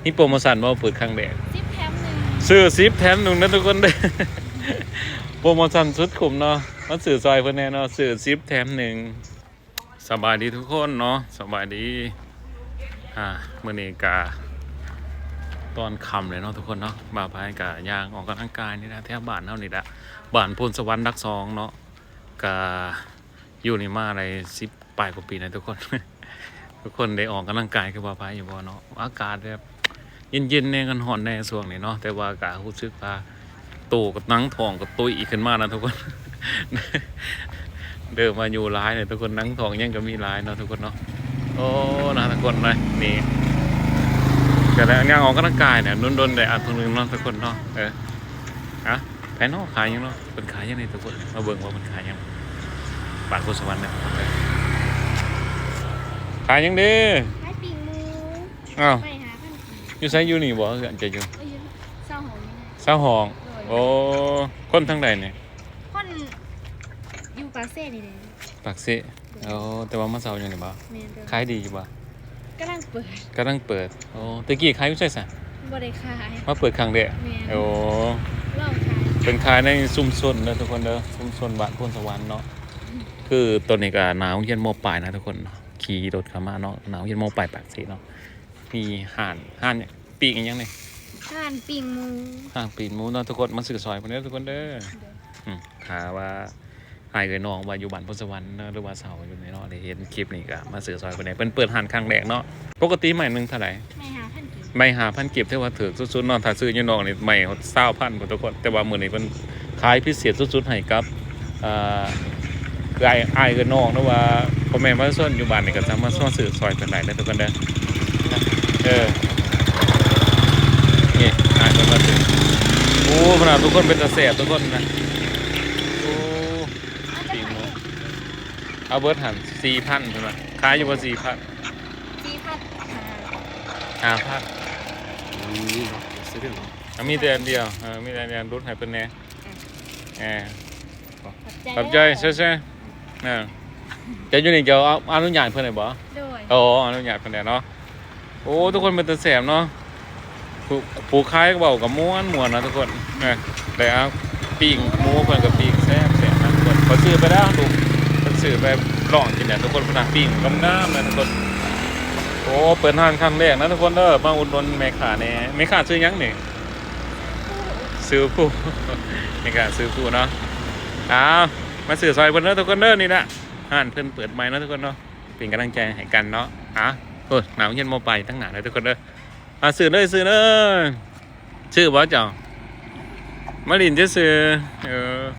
ມີໂປຣໂມຊັນບໍ່? ເປີດຄັ້ງແລກ ສິບແຖມໜຶ່ງ ຊື້ສິບແຖມໜຶ່ງນະທຸກຄົນເດີ. ໂປຣໂມຊັນສຸດຄຸ້ມເນາະ ມາຊື້ຊ່ອຍເພິ່ນແດ່ເນາະ ຊື້ສິບແຖມໜຶ່ງ. ສະບາຍດີທຸກຄົນເນາະ ສະບາຍດີ. ອ່າ ມື້ນີ້ກະຕອນຄ່ຳແລ້ວເນາະທຸກຄົນເນາະ ບ່າວພາຍກະຍ່າງອອກກຳລັງກາຍນີ້ລະ ແຖວບ້ານເຮົານີ້ລະ ບ້ານໂພນສະຫວັນຫຼັກສອງເນາະ. ກະຢູ່ນີ້ມາໄດ້ສິບປາຍກວ່າປີນະທຸກຄົນ. ທຸກຄົນໄດ້ອອກກຳລັງກາຍຄືບ່າວພາຍຢູ່ບໍ່ເນາະ? ອາກາດແບບເຢັນໆແດ່ ຮ້ອນໆແດ່ຊ່ວງນີ້ເນາະ ແຕ່ວ່າກະຮູ້ສຶກວ່າໂຕກັບໜັງທ້ອງກໍຕຸ້ຍຂຶ້ນມານະທຸກຄົນ. ເລີ່ມອາຍຸຫຼາຍແລ້ວທຸກຄົນ ໜັງທ້ອງຍັງກໍມີຫຼາຍເນາະທຸກຄົນເນາະ. ໂອ້ ນະທຸກຄົນນະ ນີ້ກະໄດ້ຍ່າງອອກກຳລັງກາຍນະ ດົນໆໄດ້ອັດເທື່ອໜຶ່ງເນາະທຸກຄົນເນາະ. ເອີ ອະ ໃຜເນາະ ຂາຍຫຍັງເນາະ? ເພິ່ນຂາຍຫຍັງນີ້ທຸກຄົນ? ມາເບິ່ງວ່າເພິ່ນຂາຍຫຍັງ. ບ້ານໂພນສະຫວັນເນາະ ຂາຍຫຍັງເດ? ຂາຍປີ້ງໝູ. ອ້າວ ໄມ້ຫ້າພັນກີບ. ຢູ່ໃສ? ຢູ່ນີ້ບໍ່? ເຮືອນເຈົ້າຢູ່ ໂອ້ຍ ຢູ່ຊາວຫ້ອງນີ້ນະ. ຊາວຫ້ອງ. ໂດຍ. ໂອ້ ຄົນທາງໃດນີ້? ຄົນຢູ່ປາກເຊນີ້ແຫຼະ. ປາກເຊ. ໂດຍ. ໂອ້ ແຕ່ວ່າມາເຊົ່າຢູ່ນີ້ບໍ່? ແມ່ນ. ຂາຍດີຢູ່ບໍ່? ກຳລັງເປີດ ກຳລັງເປີດ. ໂອ້ ແຕ່ກີ້ຂາຍຢູ່ໃສຊະ? ບໍ່ໄດ້ຂາຍ ມາເປີດຄັ້ງແລກ. ແມ່ນ. ໂອ້ ລອງຂາຍ. ເພິ່ນຂາຍໃນຊຸມຊົນເດີທຸກຄົນເດີ ຊຸມຊົນບ້ານໂພນສະຫວັນເນາະ. ອືມ ຄືຕອນນີ້ກໍໜ້າໂຮງຮຽນ ມ.ປາຍ ນະທຸກຄົນ ຂີ່ລົດເຂົ້າມາເນາະ ໜ້າໂຮງຮຽນ ມ.ປາຍ ປາກເຊເນາະ. ມີຮ້ານ ຮ້ານຫຍັງ ປີ້ງອີ່ຫຍັງນີ້? ຮ້ານປີ້ງໝູ. ຮ້ານປີ້ງໝູເນາະທຸກຄົນ ມາຊື້ຊ່ອຍເພິ່ນເດີທຸກຄົນເດີ. ໂດຍ. ອືມ ຖ້າວ່າ ອ້າຍເອື້ອຍນ້ອງວ່າຢູ່ບ້ານໂພນສະຫວັນເນາະ ຫຼືວ່າເຊົ່າຢູ່ນີ້ເນາະ ໄດ້ເຫັນຄລິບນີ້ກໍມາຊື້ຊ່ອຍເພິ່ນແດ່. ເພິ່ນເປີດຮ້ານຄັ້ງແລກເນາະ. ປົກກະຕິໄມ້ໜຶ່ງເທົ່າໃດ? ໄມ້ຫ້າພັນກີບ. ໄມ້ຫ້າພັນກີບ ຖືວ່າຖືກສຸດໆເນາະ. ຖ້າຊື້ຢູ່ນອກນີ້ໄມ້ຮອດຊາວພັນພຸ້ນທຸກຄົນ ແຕ່ວ່າມື້ນີ້ເພິ່ນຂາຍພິເສດສຸດໆໃຫ້ກັບ ເອີ ຄືອ້າຍ ອ້າຍເອື້ອຍນ້ອງ ຫຼືວ່າພໍ່ແມ່ປະຊາຊົນຢູ່ບ້ານນີ້ ກໍສາມາດມາຊື້ຊ່ອຍເພິ່ນໄດ້ເດີທຸກຄົນເດີ. ເອີ ນີ້ອ້າຍເພິ່ນມາຊື້. ໂອ້ ພະນາ ທຸກຄົນ ເປັນຕາແຊບທຸກຄົນນະ. ໂອ້ ເອົາເບິດຫັ້ນສີ່ພັນເພິ່ນວ່າ. ຂາຍຢູ່ບໍ່ສີ່ພັນ? ສີ່ພັນ ຫ້າພັນ. ອືມ ເນາະ ເສຍເລື່ອງເນາະ. ອ່ະ ມີແຕ່ອັນດຽວ ເອີ ມີແຕ່ອັນດຽວ ຫຼຸດໃຫ້ເພິ່ນແດ່. ເອີ ຂອບໃຈ ຂອບໃຈເດີ ເຊີໆ. ເອີ ເຈົ້າຢູ່ນີ້ເຈົ້າອະນຸຍາດເພິ່ນໄດ້ບໍ່? ໂດຍ. ໂອ້ ອະນຸຍາດເພິ່ນແດ່ເນາະ. ໂອ້ ທຸກຄົນ ເປັນຕາແຊບເນາະ. ຜູ້ ຜູ້ຂາຍເວົ້າກໍມ່ວນໆນະທຸກຄົນ. ເອີ ໄດ້ເອົາປີ້ງໝູ ເພິ່ນກໍປີ້ງແຊບໆນະທຸກຄົນ. ຂ້ອຍຊື້ໄປແລ້ວລູກ ເພິ່ນຊື້ໄປລອງກິນແລ້ວທຸກຄົນ. ພຸ້ນນະ ປີ້ງງາມໆນະທຸກຄົນ. ໂອ້ ເປີດຮ້ານຄັ້ງແລກນະທຸກຄົນເດີ ມາອຸດໜູນແມ່ຄ້າແດ່. ແມ່ຄ້າຊື່ຫຍັງນີ້? ຊື່ຜູ້ ແມ່ຄ້າຊື່ຜູ້ເນາະ. ອ້າວ ມາຊື້ຊ່ອຍເພິ່ນເດີທຸກຄົນເດີ. ນີ້ລະ ຮ້ານເພິ່ນເປີດໃໝ່ເນາະທຸກຄົນເນາະ. ເປັນກຳລັງໃຈໃຫ້ກັນເນາະ. ອ່າ ໂອ້ ໜ້າໂຮງຮຽນ ມ.ປາຍ ທາງໜ້າເດີທຸກຄົນເດີ. ອ່າ ຊື້ເລີຍ ຊື້ເລີຍ. ຊື້ບໍ່ເຈົ້າ? ມາຫຼິ້ນຊື່ໆ. ເອີ